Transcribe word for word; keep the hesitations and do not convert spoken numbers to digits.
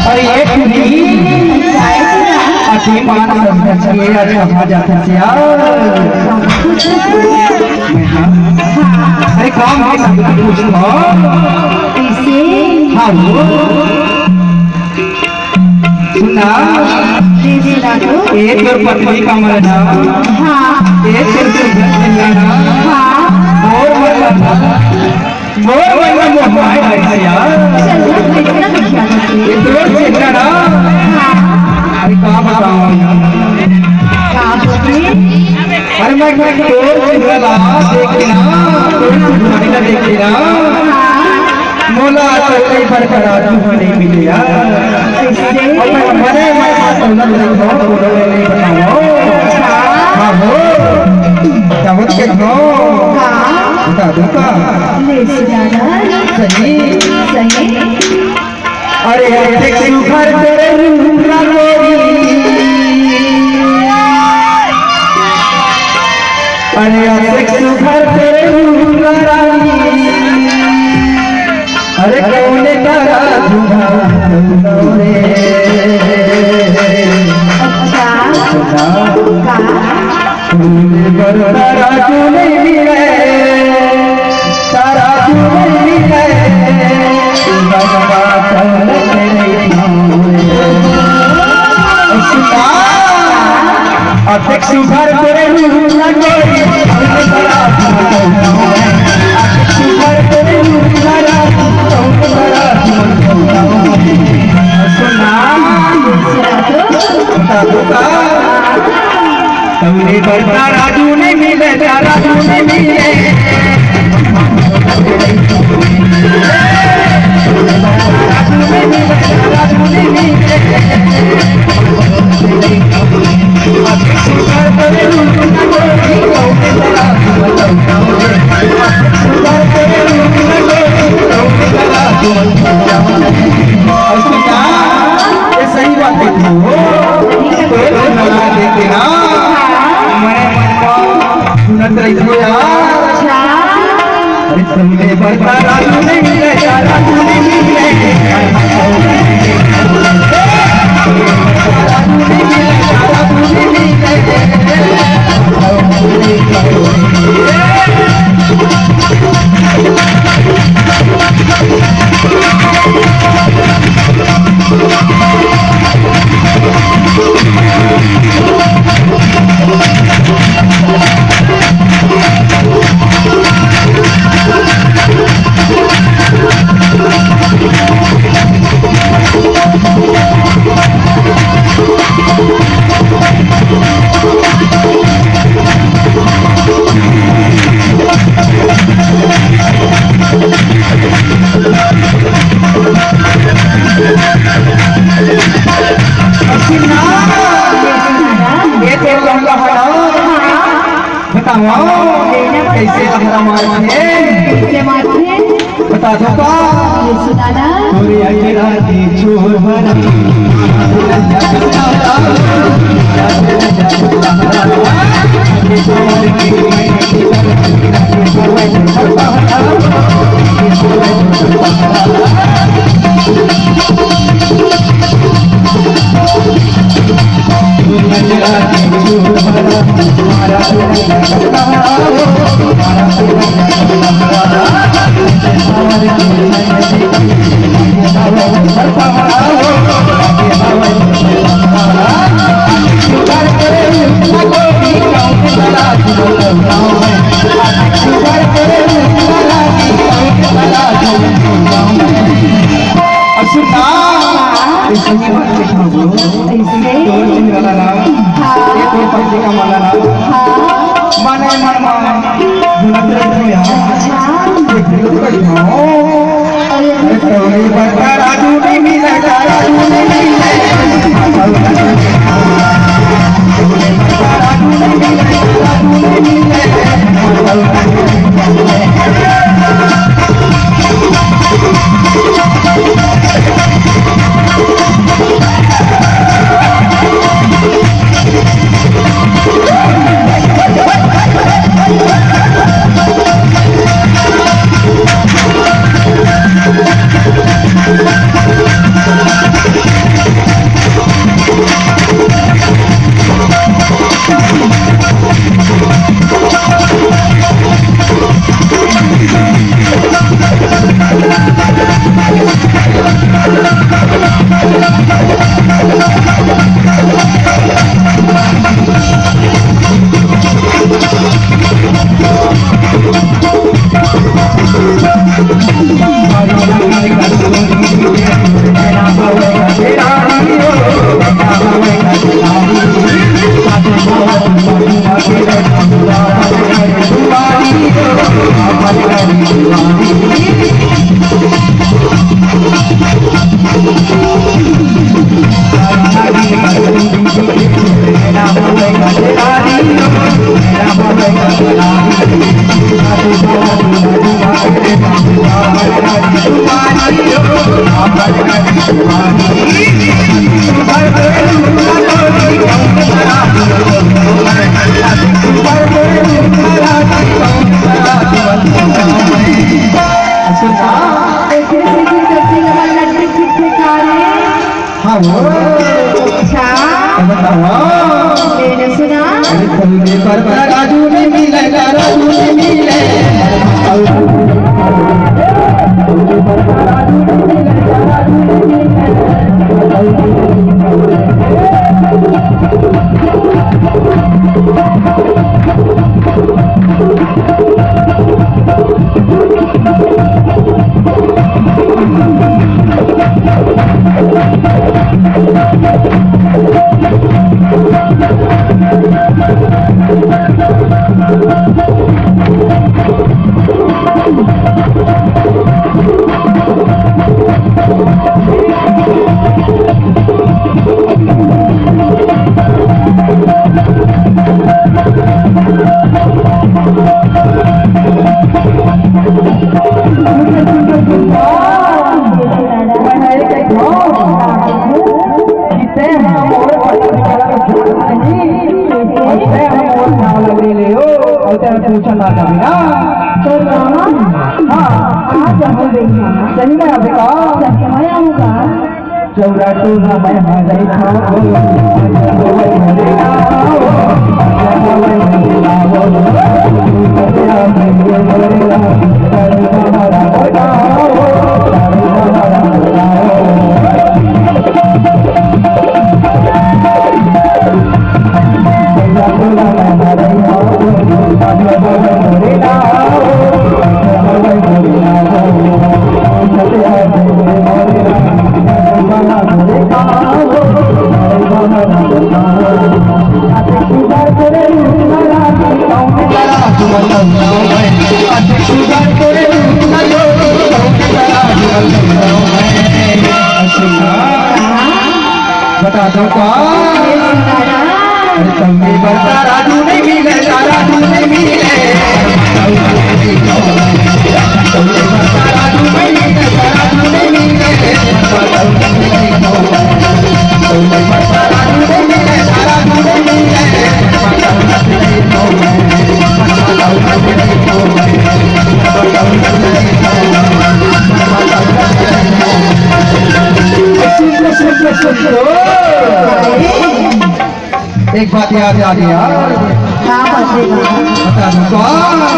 अरे ये टुरी, अति मान समझ के आज कहाँ जात हस यार? अरे काम है, सब कुछ पूछो। कैसे? हाँ वो। सुन ना। जी, सुना तो। ए तोर पतली कमर ना। हाँ। ए तोर सुंदर चेहरा ना। हाँ। मोर मन ना। मोर मन ना मोहाय भैया। चल, इतना क्या बात है? ए तोर चेहरा ना। हाँ। अरे का बताओ यार। का बताओ? अरे मैं, मैं तोर चेहरा ला देख के ना, तोर चेहरा ला देख के ना। हाँ। मोला तो कई बार करा तू नहीं मिले यार। कैसे? और मैं मरे, मैं बात बोला, बोला, बोला, बोला, नहीं बताओ। हाँ। हाँ हो। क्या बोल के हो? हाँ। बता दो का? ले सुना ना। सही। सही। अरे, अरे, देख सुघर तोरे रूप ना गोरी। अरे, अरे, देख सुघर तोरे रूप ना रानी। अरे कौने तारा झूठा रे। अच्छा। का? कौने बर तारा तू नहीं मिले, तारा तू नहीं मिले, बाबा चलत नहीं। सुना। अतेक सुघर तोरे रूप ना गोरी, अतेक सुघर तोरे रूप ना रानी, सुना। बता दो का? तौने बरता राजू नहीं मिले, राजू नहीं मिले। ये सही बात है। तो लगा देते ना, मैं सुनत रही थी यार। अरे तुमने बता राजू नहीं मिले, राजू नहीं मिले। ये तो लंबा है। बताओ, कैसे लहरा मारथे? कैसे मारथे? बता दो का? ये सुनाना। अरे अजरा के छोहरा। सुना, ये सही बात है, हाँ, बोलो। कैसे? तोर चेहरा ला ना, हाँ। ये तोर पत्रिका माला ना, हाँ। मने मन मा, बुलत रही थी यार। अच्छा। ये भूल गई हो। अरे, अरे, तोरी बता राजू नहीं मिला, राजू नहीं मिला। अच्छा। बताओ। मैंने सुना। अरे, कोई नहीं, पर, पर राजू नहीं मिले, राजू नहीं मिले। सही में अभी का? चौरा टोला में हमारे खाओ। बता दो का? अरे, तौले बर तारा तू नहीं मिले, तारा तू नहीं मिले। एक बात याद आ गई यार। क्या बात है? बता दूं का?